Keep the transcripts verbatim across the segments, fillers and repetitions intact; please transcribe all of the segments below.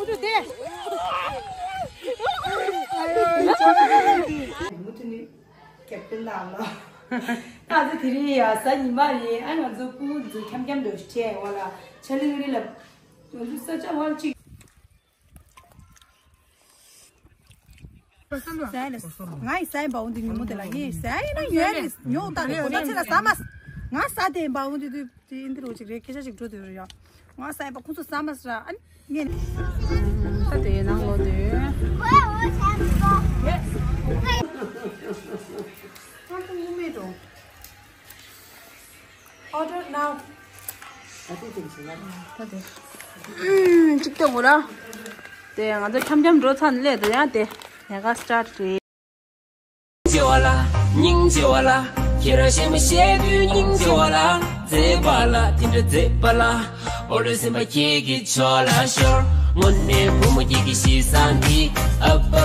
མུ་མཐུད་ནས་ཀེབ་ཏེན་ལགས་ལ། ད་ཚོ་དེ་རིང་ཡ་གཟའ་ཉི་མ་རེད། ཨ་ང་ཚོ་སྤུ་གུ་ཚོ་འཁྱམ་འཁྱམ་འགྲོ་ཤི་ཁྲལ་བ་ལ་ཆ་ལི་ངི་རི་ལ་ང་ཚོ་ས་ཆ་བང་གཅིག་ཟས་ལ་ང་ཡི་ཟས་ཡིན་པ་འོང་དུས་ཉིན་མོ་དེ་ལ་ངས་ཟས་ཡིན་ན་ཡོད་རེད། ཉོ་བཏང་རེད། གོ་ད་ཚེ་ལ་ཟ་མ་ཟ། ང་ཟ་དེ་ཡིན་པ་འོང་དུས་དུས་དེ་ཨིན་དེ་རོ་ཅིག་རེད། སྐད་ཆ་ཅིག་འགྲོ་དུས་རེད་ཡ། ང་ཟ་ཡིན་པ་ཁོང་ཚོ་ཟ་མ་ཟ་ཨ་ངས། ད་དེ་ནང་ལོ་དེ། ང་ཚོ་ངུ་མེད་འགྲོ། Order now. ད་དེ་ཅིག་ཟེར་ན། ད་དེ། ཨུམ། ཅིག་ལྟ་དགོས་ར། དེ་ང་ཚོ་འཁྱམ་འཁྱམ་འགྲོ་ཚར་ནས་སླེབས་དུས་ཡང་དེ་ལས་ཀ་སི་ཊར་ཊི་རེད། སྙིང་རྗེ་བ་ལ། སྙིང་རྗེ་བ་ལ། ཁྱེད་རང་གཞས་མ་གཞས་དུས་སྙིང་རྗེ་བ་ལ། མཛེས་པ་ལ་དེ་འདྲ་མཛེས་པ་ལ། འོ་ལོ་སེམས་པ་ཁྱེད་ཀྱི་ཕྱོགས་ལ་ཤོར། དངོས་གནས་བུ་མོ་ཁྱེད་ཀྱི་གཤིས་བཟང་འདི། ཨ་བ་བ་བ།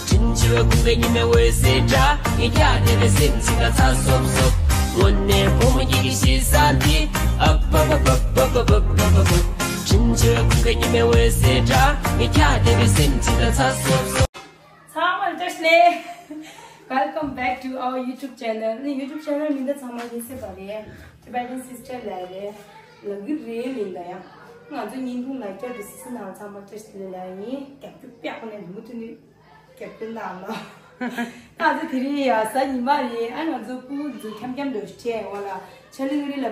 དྲིན་ཆེ་བའི་ཁུངས་ཀྱི་ཉི་མའི་འོད་ཟེར་འདྲ། ངའི་འཁྱག་བསྡད་པའི་སེམས་ཚིག་ལ་ཚ་སོབ་སོབ། དངོས་གནས་བུ་མོ་ཁྱེད་ཀྱི་གཤིས་བཟང་འདི། ཨ་བ་བ་བ། དྲིན་ཆེ་བའི་ཁུངས་ཀྱི་ཉི་མའི་འོད་ཟེར་འདྲ། ངའི་འཁྱག་བསྡད་པའི་སེམས་ཚིག་ལ་ཚ་སོབ་སོབ། ཚང་མར་བཀྲ་ཤིས་བདེ་ལེགས། Welcome back to our YouTube channel. ནི་YouTube channel མིང་འདི་ཚང་མ་ཤེས་གསལ་པ་རེད། Tibetan Sister ལབ་རེད། ལབ་གི་རེད་མིན་ད་ཡང་། ང་ཚོ་བརྙན་ཐུང་ལ་བསྐྱར་དུ་གཟིགས་གཟིགས་གནང་བ་ཚང་མར་བཀྲ་ཤིས་བདེ་ལེགས་ལབ་ཡིན། རྒྱབ་སྐྱོར་པེ་ཁོ་ནས་མུ་མཐུད་ནས་རྒྱབ་སྐྱོར་གནང་ལ། ད་ཚོ་དེ་རིང་ཡ་གཟའ་ཉི་མ་རེད། ཨ་ང་ཚོ་སྤུ་གུ་ཚོ་འཁྱམ་འཁྱམ་འགྲོ་ཤི་ཁྲལ་བ་ལ་ཆ་ལི་ངི་རི་ལ།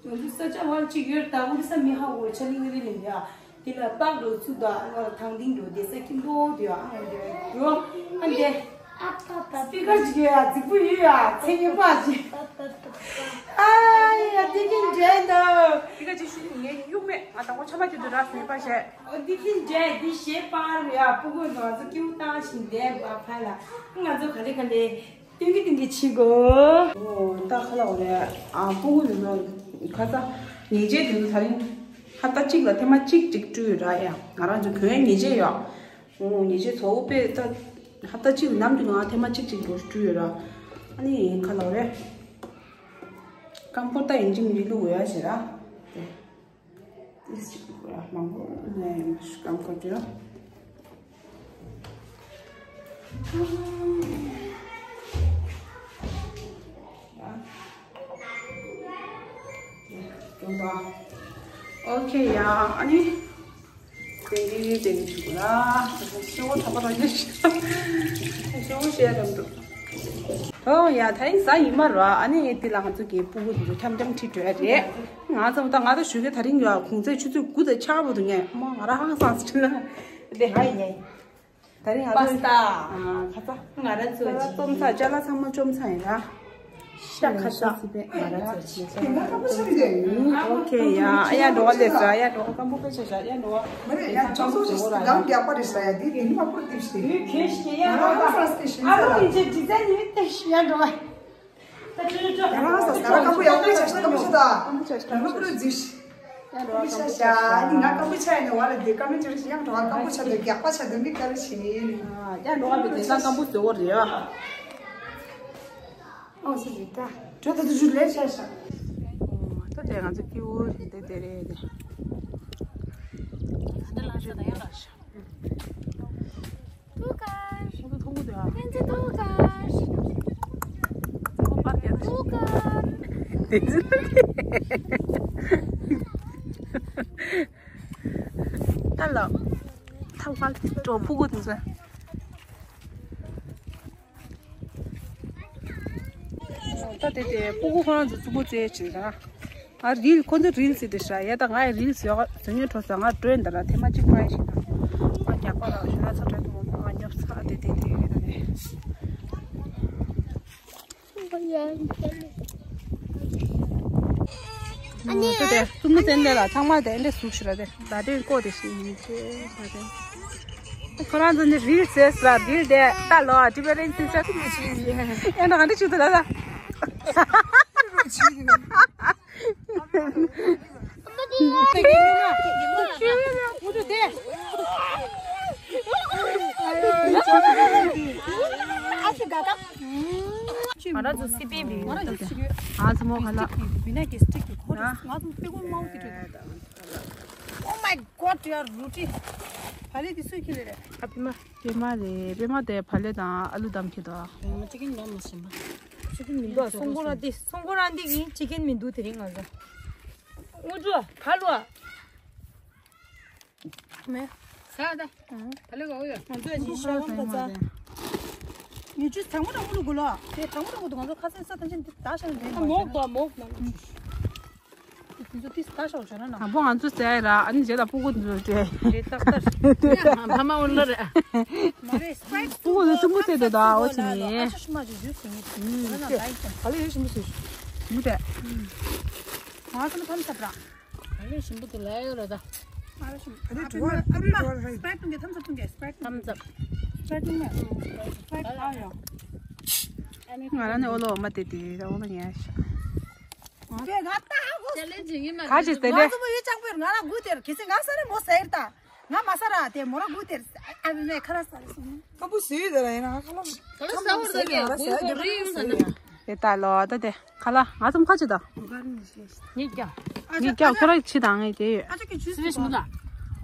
ང་ཚོ་ས་ཆ་བང་གཅིག་ཡོད་ད། ཨོ་རི་ས་མི་ཧ་གོ་ཆ་ལི་ངི་རི་ལིན་ཡ། དེ་ལ་པག་འགྲོ་ཚུགས་ད། ཨ་ཐང་ཏིང་འགྲོ་དེ་ས་ཁྱིམ་པོ་དེ་ཡ། ཨ་འདི་འགྲོ་ཨ་འདི། སྤི་ཀར་ཅིག་ཡོད་ཡ། རྫིག་པོ་ཡོད་ཡ། མཚན་ཉིད་པ་ཅིག་ཨ་ཡ་དེ་གིན་འདྲེན་ད། སྤི་ཀར་ཅིག་ཤུ་ངས་གཡུག་མེད། ང་དང་པོ་ཆ་མ་ཁྱེར་དུ་ར་སུ་ཡིན་པ་བྱས། ཨོ་འདི་གིན་འདྲེན་འདི་ཞེས་པར་ཡ། སྤུ་གུ་ང་ཚོ་ཀྱུ་བཏང་ཞིང་བསྡད་པ་ཕ་ལ། ང་ཚོ་ག་ལེ་ག་ལེ། ཏིང་གི་ཏིང་གི་ཆི་གོ། ཨོ་ད་ཁ་ལ་འོ་རེད། ཨ་སྤུ་གུ་དེ་ཚོ་ཁ་ཚ་ཉེས་ཆད་དེ་ཚོ་ད་རིང་ཧབ་ཏ་གཅིག་ལ་ཐེངས་མ་གཅིག་གཅིག་སྤྲོད་ཡོད་ར་ཡ། ང་རང་ཚོ་གྱོན་ཉེས་ཆད་ཡོད། ཨོ་ཉེས་ཆད་ཚོ་བོ་དཔེ་ད་ཧབ་ཏ་གཅིག་ལ་ནམ་རྒྱུན་ང་ཐེངས་མ་གཅིག་གཅིག་འགྲོ་སྤྲོད་ཡོད་ར། ཨ་ནི་ཁ་ལ་འོ་རེད། སྐམ་པོ་ད་ཡིན་གཅིག་མིན་གཅིག་བླུག་དགོས་ཡ་ཞེ་ར། ཏིས་ཅིག་མང་པོ་ནས་སྐམ་ཁ་ཅོ། ཨོ་ཁེ་ཡ། ཨ་ནི་དེ་འདི་དེ་འདི་ཞུ་གི་ལ། ཤོག་ཐོག་པ་རང་ཉིད་ཤོག་བཤད་རམ་འདུག་ཨོ་ཡ། ད་རིང་གཟའ་ཉི་མ་རེད། ཨ་ནི་འདི་ལ་ང་ཚོ་གི་སྤུ་གུ་དེ་ཚོ་འཁྱམ་འཁྱམ་ཁྲིད་འགྲོ་ཡ་རེད། ང་ཚོ་ད་ང་ཚོ་ཞུ་གི་ད་རིང་ཡ་གུང་ཚེས་ཆུ་ཚོད་དགུ་དང་ཕྱེད་ཀ་བར་དུ་ངས་མོ་ང་རང་ཧང་སངས་སུ་ཁྲིད་ལ་དེ་ཧ་ཡིན་ཡ། ད་རིང་ང་ཚོ་པ་སི་ཏ། ཨ་ཁ་ཚ། ང་རང་ཚོ་ཅི་རྩོམ་ཚ་ཅ་ལག་ཚང་མ་བཅོམ་ཚ་ཡིན་ལ། ཤ་ཁ་ཤ་སི་པེ་ང་རང་ཚོ་ཅི་ཚ། ཨོ་ཁེ་ཡ། ཨ་ཡ་འགྲོ་བ་ལས་ས། ཨ་ཡ་འགྲོ་བ་སྐམ་པོ་པེ་ཤ་ཤ། ཨ་ཡ་འགྲོ་བ། མ་རེད་ཡ། ཅོ་སོ་ཅི་ལམ་རྒྱག་པ་རེད་ས་ཡ། འདི་འདི་མ་པུར་དིབ་ཤི། ཁེ་ཤི་ཡ། ང་རང་ས་སི་ཤི། ཨ་རོ་ཡི་ཅེ་ཌི་ཛའིན་ཡི་ཏེ་ཤི་ཡ་འགྲོ་བ། ད་ཅི་ཅོ། ང་རང་ས་སི་ང་རང་སྐམ་པོ་ཡག་པོ་ཆ་ཤ། སྐམ་པོ་ཆ་ད། སྐམ་པོ་ཆ་ཤ། ང་རང་པུར་དིབ་ཤི། ཡ་འགྲོ་བ་སྐམ་པོ་ཆ་ཤ། ནི་ང་སྐམ་པོ་ཆ་ཡ་ནི་བ་ར་དེ་ཀ་མེན་ཊི་རི་ཤི། ཡང་འགྲོ་བ་སྐམ་པོ་ཆ་དུ་རྒྱག་པ་ཆ་དུ་མི་ཀ་རི་ཤི་ནི། ཡ་འགྲོ་བ་བི་དེ་ས་སྐམ་པོ་ཟེར་བ་རེད་ཡ། ཨོ་སི་ཟི་ད། འགྲོ་ད་དུ་ཞུ་ལེ་ཆ་ཤ། ད་དེ་ང་ཚོ་ཀྱུ་དེ་དེ་རེད་དེ། ད་ལ་ཤ་ད་ཡ་ལ་ཤ། ཐུག་གར། ཁོ་ཚོ་ཐུག་གི་འདུག་ཨ། ཕན་ཚུན་ཐུག་གར། ཁོ་པར་ཀྱང་ཐུག་གར། དེ་ཚོ་ད་ལ་ཐག་པར་འགྲོ་ཕྲུ་གུ་དེ་ཚོ། ད་དེ་དེ་ཕྲུ་གུ་ཁོ་རང་ཚོ་རྩུབ་པོ་རྩེད་བྱེད་ད། ང་རིལ་ཁོ་ཚོ་རིལ་ཟེར་དེ་ཤ་ཡ། ད་ང་ཡི་རིལ་ཟེར་བ་ཟེར་ཉན་འགྲོ་ས། ང་སྒྲོན་ད་ར་ཐེངས་མ་གཅིག་མ་ཡིན་ཞིག་ད། ང་རྒྱག་པ་ར་ཞུ་ན་ཚ་དྲན་དུ་མ་ང་ཉོབ་ཚ་དེ་དེ་དེ་ཡོད་ད་ནི། ཨ་ནི་དེ་དེ་སུ་མོ་ཙན་དེ་ལ་ཚང་མ་དེ་འདྲ་ཟུག་ཤི་ར་དེ་ད་དེ་ཀོ་དེ་ཤི་ཡིན་ཅེ་ད་དེ། ཁོ་རང་ཚོ་ནི་རིལ་ཟེར་ས་རིལ་དེ་ད་ལོ་ཨ་ཏི་བེ་རེན་སི་ས་ཡ་ད་ག་འདྲ་ཆུ་དེ་ལ་ད། ང་རང་ཚོ་སི་པན་བི་ང་རང་ཚོ་སི་པན་ཨ་ཚོ་མོ་ག་ལ། ང་ཚོ་སི་པན་ང་ཚོ་སི་པན་མ་འོ་དེ་འདྲ། Oh my God. ཏུ་ཡར་རུ་ཏི། བག་ལེབ་དེ་སུས་ཁྱེར་ལེ་རེད། ཨ་པི་མ། པད་མ་རེད། པད་མ་དེ་བག་ལེབ་དང་ཨ་ལུ་བསྡམས་ཁྱེར་འདུག་ཨ། པད་མ་ཅི་གིན་ནམ་མ་ཤེས་མ། ཅི་གིན་མི་འདུག་སོང་གོ་ར་འདི། སོང་གོ་ར་འདི་གིན་ཅི་གིན་མི་འདུག་དེ་རིང་ང་ཚོ། དངོས་གྲུབ་ཕ་ལོ་ཨ། མེ། ས་ད། ད་ལོ་ག་འོ་ཡོད། ང་ཚོས་ཅི་ཤ་ལམ་ད་ཚ། ངས་ཅུས་དང་པོ་དང་པོ་ལུ་དགོས་ལ། དེ་དང་པོ་དང་པོ་དུ་ང་ཚོ་ཁ་སང་ས་ཐམས་ཅད་འདི་ད་ཤ་ལ་འདྲེན་པ་མོག་པ་མོག་ན། དེ་ཚོ་ཏིས་ད་ཤ་བར་བྱོས་ན་ན། དང་པོ་ང་ཚོ་ཟས་ར། ཨ་ནི་རྗེས་ལ་སྤུ་གུ་འདི་ཚོ་སྤྲད། རེད་ཏག་ཏག་ཕ་མ་འོན་ལ་རེད། མ་རེད་སི་པ་རའིཊ་སྤུ་གུ་ཚོ་ཚིམ་པོ་བྱས་འདུག་ད་འོ་ཅི་ནི། ཨ་ཤ་ཤ་མ་ཅིག་ཇུས་ཟིན་ངེས་ཟིན་ངེས་ན་ད་ཡིན་ཀྱང་། ག་ལེ་ཡོད་ཞིམ་པོ་ཟོས། ཞིམ་པོ་སྤྲད། ང་ཚོ་ནི་ཕམ་ཚབ་ར། ཨ་ནི་ཞིམ་པོ་དེ་ལས་ཡོད་རེད་ད། ཨ་རེ་ཞིམ། ཨ་རེ་ཨ་བྲོ་བ། ཨ་བྲོ་བ། སི་པ་རའིཊ་འཐུང་གི། ཐམ་སབ་འཐུང་གི། སི་པ་རའིཊ་འཐུང་། ཐམ་སབ། སི་པ་རའིཊ་འཐུང་ན། སི་པ་རའིཊ་ཨ་ཡོ། ང་རང་ནི་ཨོ་ལོ་མ་དེ་དེ་ད་ཨོ་ལོ་ཉལ་ཤག་དེ་ང་ལྟ་ཧ་གོ། ཅེ་ལེན་ཇི་ཡིན་མ་ག་ཅི་རེད། ཟེར་ང་ལེ། ཚོ་མོ་ཡོད་ཅང་པོས་ང་ལ་སྒུག་དེར་གལ་སྲིད་ང་ས་རེ་མོ་ཟེར་ད། ང་མ་ས་ར་དེ་མོ་ར་སྒུག་དེར། ཨ་བི་མེ་ཁ་ར་ས་རེ་སོང་། ཁ་བུ་ཟེར་ཡོད་ད་ར་ཡིན་ན་ཁ་ལ། ཁ་ལ་ས་བོར་ད་དེ་སྒུག་གོ་རེ་ཡོང་ད་ན། དེ་ལྟ་ལོ་ད་དེ་ཁ་ལ་ང་ཚོ་ཁ་ཅི་ད། ངས་ཀྱང་། ངས་ཀྱང་ཁོ་ར་ཆི་དང་ངས་དེ་ཡོད། ཨ་ཅག་གི་ཇུས་སི་ཝེ་ཤི་མུ་ད།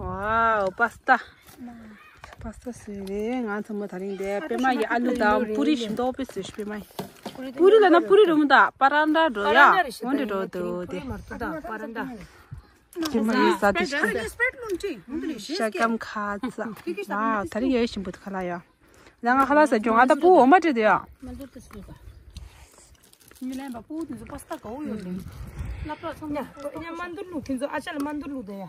ཝའོ་པ་སི་ཏ། པ་སི་ཏ་ཟོས་རེད། ང་ཚོ་མོ་ད་རིང་དེ་པད་མ་ཡི་ཨ་ལུ་དང་པུ་རི་ཞིམ་མདོག་པོ་ཟོས་པད་མ་ཡི། པུ་རི་ལ་ན་པུ་རི་རུ་མུ་ད་པ་ར་འདྲ་འགྲོ་ཡ། འོན་ཏེ་འགྲོ་འདུག་དེ། པུ་རི་མ་རེད་ད་པ་ར་འདྲ། ཁྱེད་མ་ཡིན་ས་དེ་ཤི་ཁ། ཤ་སྐམ་ཁ་ཚ། ཨ་ད་རིང་ཡོད་ཞིམ་པོ་ཁ་ལ་ཡ། ང་ཁ་ལ་ས་ཅུང་ཨ་ད་པུ་འོ་མ་བྲིས་དེ་ཡ། མི་ལན་པ་པུ་དེ་ཚོ་པ་སི་ཏ་ག་བོ་ཡོད་ལེ། ལབ་པ་ཚང་མ་ཉ་ཉ་མ་འདུར་ལུག་ཁྱེད་ཚོ་ཨ་ཅག་ལ་མ་འདུར་ལུག་དེ་ཡ།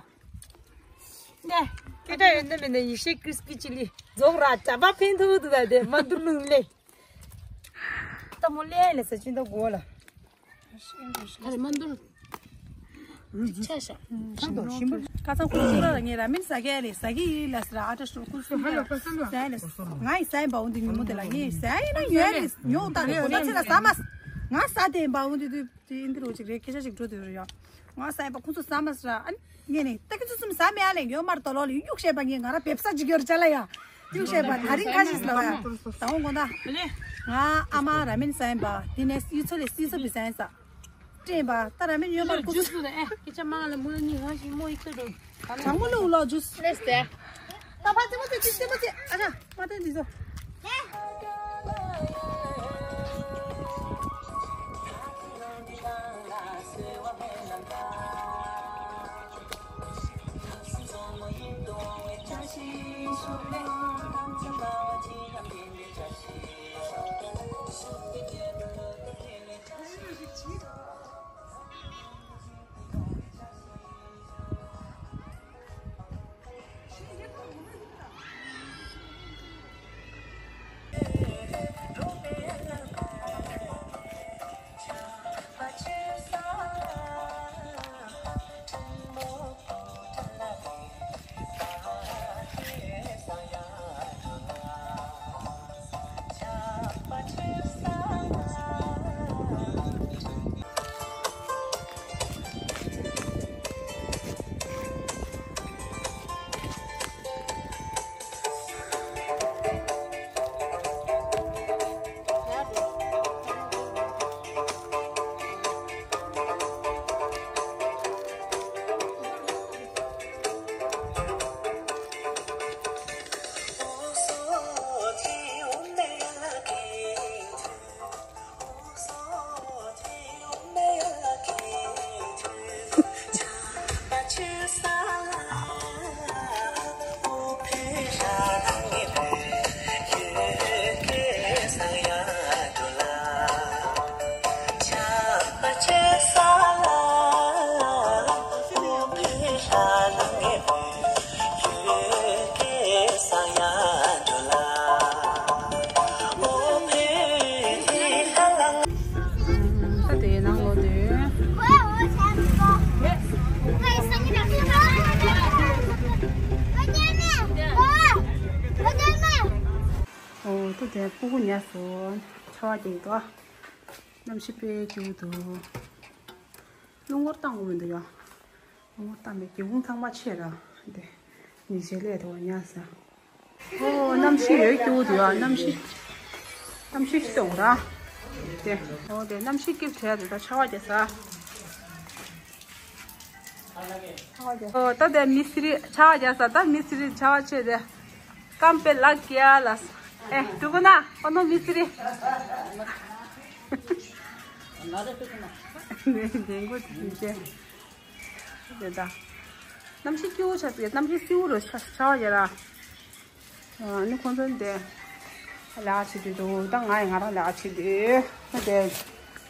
ཉ་སྐད་གྲགས་ཡོད་ན་མེད་ན་ཡེ་ཤེས་ཀི་རི་སི་པི་ཅི་ལི་རྫོགས་ར་ཇ་པ་ཕན་ཐུག་འདུག་ད་དེ་མ་འདུར་ལུག་ལེ། ད་མོ་ལེ་ལེ་ས་ཅུང་ད་གོ་ལ། ཨ་རེ་མ་འདུར། ཆ་ཤ། ཁ་ཚང་ཁུ་ཚུར་ལ་ངས་ར་མིན་ཟ་གི་ལེ་ཟ་གི་ཡིན་ལ་ཟ་ར་ཨ་ཏྲ་ཤོ་ཁུ་ཚུར་ལ་ཟ་ལེ། ང་ཡི་ཟ་ཡིན་པ་འོང་དུས་ཉིན་མོ་དེ་ལ་ངས་ཟ་ཡིན་ན་ཉོས་ལེ་ཉོ་ད་ལེ་གོ་ད་ཚེ་ལ་ཟ་མ་ང་ཟ་དེ་ཡིན་པ་འོང་དུས་དུས་དེ་ཨིན་དི་རོ་ཅིག་རེད་སྐད་ཆ་ཅིག་འགྲོ་དུས་རེད་ཡ། ང་ཟ་ཡིན་པ་ཁུ་ཚུར་ཟ་མ་ཟ་ར་ཨ་ནི་ངས་ནི་ད་ཁྱེད་ཚོ་གསུམ་ཟ་མེད་ཨ་ལེ་ཡོད་མར་དོ་ལོ་ལེ་གཡུག་བཤད་པ་ངས་ང་ར་བེབ་ས་ཅིག་ཡོད་ར་ཅ་ལ་ཡ། གཡུག་བཤད་པ་ད་རིང་ཁ་ཤས་ལ་བ་ཡ། ད་འོང་དགོང་ད་ང་ཨ་མ་ར་མིན་ཟ་ཡིན་པ་དེ་ནས་སི་ཚོ་ལེ་སི་ཚོ་བི་ཟ་ཡིན་ས། སྤྲད་པ་ད་ར་མིན་ཡོད་པར་ཀུ་ཇུས་སུ་ཨེ་ཀི་ཅ་མ་ལ་མོ་ནི་ང་ཞིག་མོ་ཡིག་ཏུ་འགྲོ། གྲང་མོ་ལུ་ལོ་ཇུས། ལེས་ཏེ། ད་ཕ་ཙི་མོ་ཙི་ཙི་ཙི་མོ་ཙི་ཨ་ཅག་མ་ཏན་འདི་ཚོ། ད་དེའི་ནང་ལོགས་དེ། ཨོ་ད་དེ་སྤུ་གུ་ཉལ་སོང་། ཆར་པ་བརྒྱབ་འདུག་གནམ་གཤིས་དཔེ་སྐྱིད་པོ་འདུག་རླུང་འཁོར་བཏང་དགོས་མི་འདུག་ཡ། རླུང་འཁོར་བཏང་མེད། སྒེའུ་ཁུང་ཚང་མ་ཕྱེས་ར། འདི་ཉིན་ཞིག་སླེབས་དུས་ཉལ་ས། ཨོ་གནམ་གཤིས་ཡོད་སྐྱིད་པོ་འདུག་ཡ། གནམ་གཤིས་གནམ་གཤིས་སྐྱིད་པོ་ར། དེ་ཨོ་དེ་གནམ་གཤིས་སྐྱིད་བྱས་འདུག་ད་ཆར་པ་བརྒྱབ་ས། ཨོ་ད་དེ་མི་སི་རི་ཆ་བ་རྒྱག་ས། ད་མི་སི་རི་ཆ་བ་ཆེ་དེ་ཀམ་པེ་ལ་ཀྱ་ལ། ཨེ་འགྲོ་གོ་ན་ཨོ་ནོ་མི་སི་རི། ནས་ལྡན་གོ་དེ་ཅན་དེ་ད་གནམ་གཤིས་སྐྱིད་པོ་ཆགས་ཟེར། གནམ་གཤིས་སྐྱིད་པོ་རུ་ཆ་བ་རྒྱག་ར། ཨ་ནི་ཁོང་ཚོ་འདི་ལས་ཀ་བྱེད་དུས་འདུག་ད་ང་ཡི་ང་རང་ལས་ཀ་བྱེད་དུས་ད་དེ་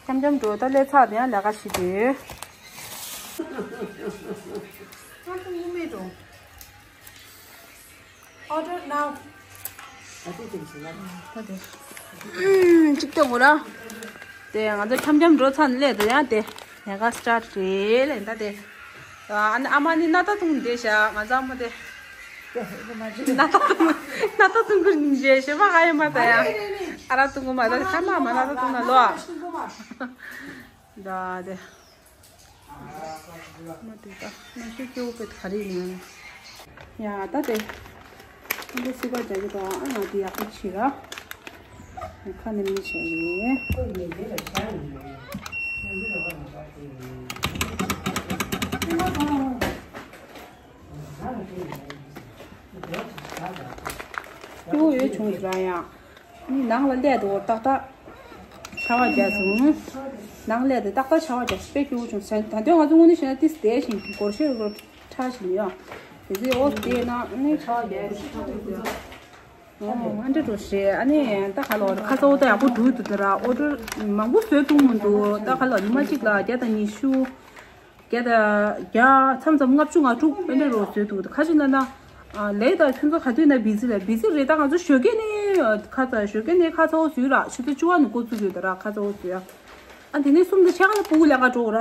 འཆམ་འཆམ་འགྲོ། ད་ལས་ཚགས་དེ་ཡང་ལས་ཀ་བྱེད་དུས། ང་ཚོ་དངུལ་མེད་འགྲོ། Order now. ད་དེ་གཅིག་ལྟ་དགོས་ར། དེ་ང་ཚོ་འཆམ་འཆམ་འགྲོ་ཚར་ནས་སླེབས་དུས་ཡང་དེ་ལས་ཀ་སི་ཊར་ཊི་རེད་ལབ་ད་དེ། ཨ་ནི་ཨ་མ་ནི་སྣ་ཐག་བཏུང་བསྡད་ཤག་ང་ཚོ་ཨ་མ་དེ། སྣ་ཐག་བཏུང་། སྣ་ཐག་བཏུང་གི་རེད་ཞེས་པ་ཧ་ཡོད་མ་ད་ཡ། ཨ་ར་བཏུང་གི་མ་ད་ཁ་མ་མ་སྣ་ཐག་བཏུང་ན་ལོ། ད་དེ། མ་དེ་ད་ང་ཤོད་སྐྱེ་བོ་པེད་ག་རེ་ཡིན། ཡ་ད་དེ། ཁོང་ཚོ་སི་པ་རྒྱག་གི་འདུག་ཨ་ང་དེ་ཡག་པོ་བྱེད་ར། ཁ་ནས་མི་བྱེད་ནི། སྐྱིད་པོ་ཡོད་བྱུང་ར་ཡང་། ནི་ནང་ལ་སླེབས་དུས་ཏག་ཏག་ཤ་བ་རྒྱག་སོང་། ནང་སླེབས་དུས་ཏག་ཏག་ཤ་བ་རྒྱག་སོང་། དཔེ་སྐྱིད་པོ་བྱུང་ཟེར། ད་དུང་ང་ཚོ་དངོས་གནས་བཤད་ན་ཏིས་བསྡད་ཤིང་སྒོར་གཞས་རོ་ཁྲ་ཞིག་ཡོད། དེ་ཚེ་ཨོ་བསྡད་ན་ནི་ཤ་བ་རྒྱག་ཨོ་ཨ་འདྲ་འགྲོ་ཤེས། ཨ་ནི་ད་ག་ལོར་ཁ་ཚ་བོ་ད་ཡག་པོ་འགྲོ་འདུག་ད་ར་ཨོ་ཌར་མང་པོ་བཟོས་ཐུབ་མི་འདུག་ད་ག་ལོར་ཉི་མ་གཅིག་ལ་བརྒྱ་དང་ཉི་ཤུ། བརྒྱ་དང་བརྒྱ་མཚམས་མཚམས་ལྔ་བཅུ་ང་དྲུག་དཔེ་འདྲ་རོ་བཟོས་འདུག་ཁ་ཅིག་ན་ན། ཨ་ལས་ད་ཁྱོད་ཚོ་ག་དུས་ན་བི་ཛི་རེད། བི་ཛི་རེད། ད་ང་ཚོ་ཞོགས་ཀས་ནས་ཁ་ཚ་ཞོགས་ཀས་ནས་ཁ་ཚ་བོ་བཟོས་ར། ཆུ་ཚོད་བཅུ་པ་ནས་འགོ་བཙུགས་ཡོད་ད་ར་ཁ་ཚ་བོ་བཟོས་ཡ། ཨ་དེ་ནས་གསུམ་དང་ཕྱེད་ཀ་ལ་སྤུ་གུ་ལས་ཀ་འགྲོ་ར།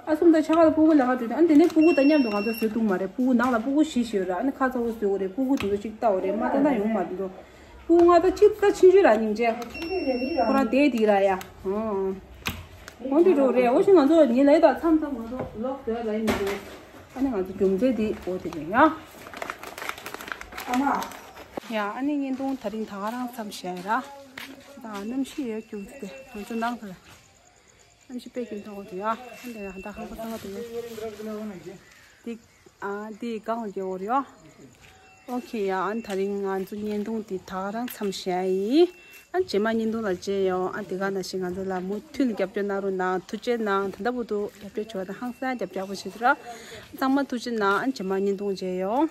ཨ་གསུམ་དང་ཕྱེད་ཀ་ལ་སྤུ་གུ་ལས་ཀ་འགྲོ་དུས་ཨ་དེ་ནས་སྤུ་གུ་དང་མཉམ་དུ་ང་ཚོ་བཟོས་འདུག་མ་རེད། སྤུ་གུ་ནང་ལ་སྤུ་གུ་བཞི་བཞི་ཡོད་ར། ཨ་ནི་ཁ་ཚ་བོ་བཟོས་དགོས་རེད། སྤུ་གུ་དེ་ཚོ་གཅིག་ལྟ་བ་རེད། མ་ལྟ་ན་ཡོང་མ་འདུག་སྤུ་གུ་ང་ད་གཅིག་ད་ཆུང་ཆུང་ར་སྙིང་རྗེ། ཁོ་རང་བསྡད་དེ་ར་ཡ། ཨང་། འོན་ཏེ་འགྲོ་རེད། འོ་ཞིག་ང་ཚོ་ཉིན་ལས་ད་མཚམས་མཚམས་ང་ཚོ་ལོག་སྡོད་ལ་ཡིན་འགྲོ། ཨ་ནི་ང་ཚོ་རྒྱུ་མཚན་དེ་འོ་དེ་རེད་ཡ། ཨ་མ། ཡ་ཨ་ནི་བརྙན་ཐུང་དེ་རིང་ད་ག་རང་མཚམས་བཞག་ཡ་ར། ད་གནམ་གཤིས་ཡོད་རྒྱུ་དེ་ང་ཚོ་ནང་ཁ་ལ། གནམ་གཤིས་དཔེ་སྐྱིད་མཐོང་གི་འདུག་ཡ། ཨ་འདྲ་ཡ་ད་ཧང་པ་ཚང་མ་འདུག་འདི་ཨ་འདི་གང་གི་འོ་རེད་ཡ། ཨོ་ཁེ་ཡ། ཨ་ད་རིང་ང་ཚོ་བརྙན་ཐུང་འདི་ད་ག་རང་མཚམས་བཞག་ཡིན། ཨ་རྗེས་མ་བརྙན་ཐུང་ལ་མཇལ་ཡོང་། ཨ་འདི་ག་ནང་བཞིན་ང་ཚོ་ལ་མུ་མཐུད་ནས་རྒྱབ་སྐྱོར་གནང་རོགས་གནང་། ཐུགས་རྗེ་གནང་། ད་ལྟ་བར་དུ་རྒྱབ་སྐྱོར་བྱས་པ་དང་ཧང་སང་རྒྱབ་སྐྱོར་ཡག་པོ་བྱེད་དུ་ར། ཚང་མ་ཐུགས་རྗེ་གནང་། ཨ་རྗེས་མ་བརྙན་ཐུང་མཇལ་ཡོང་།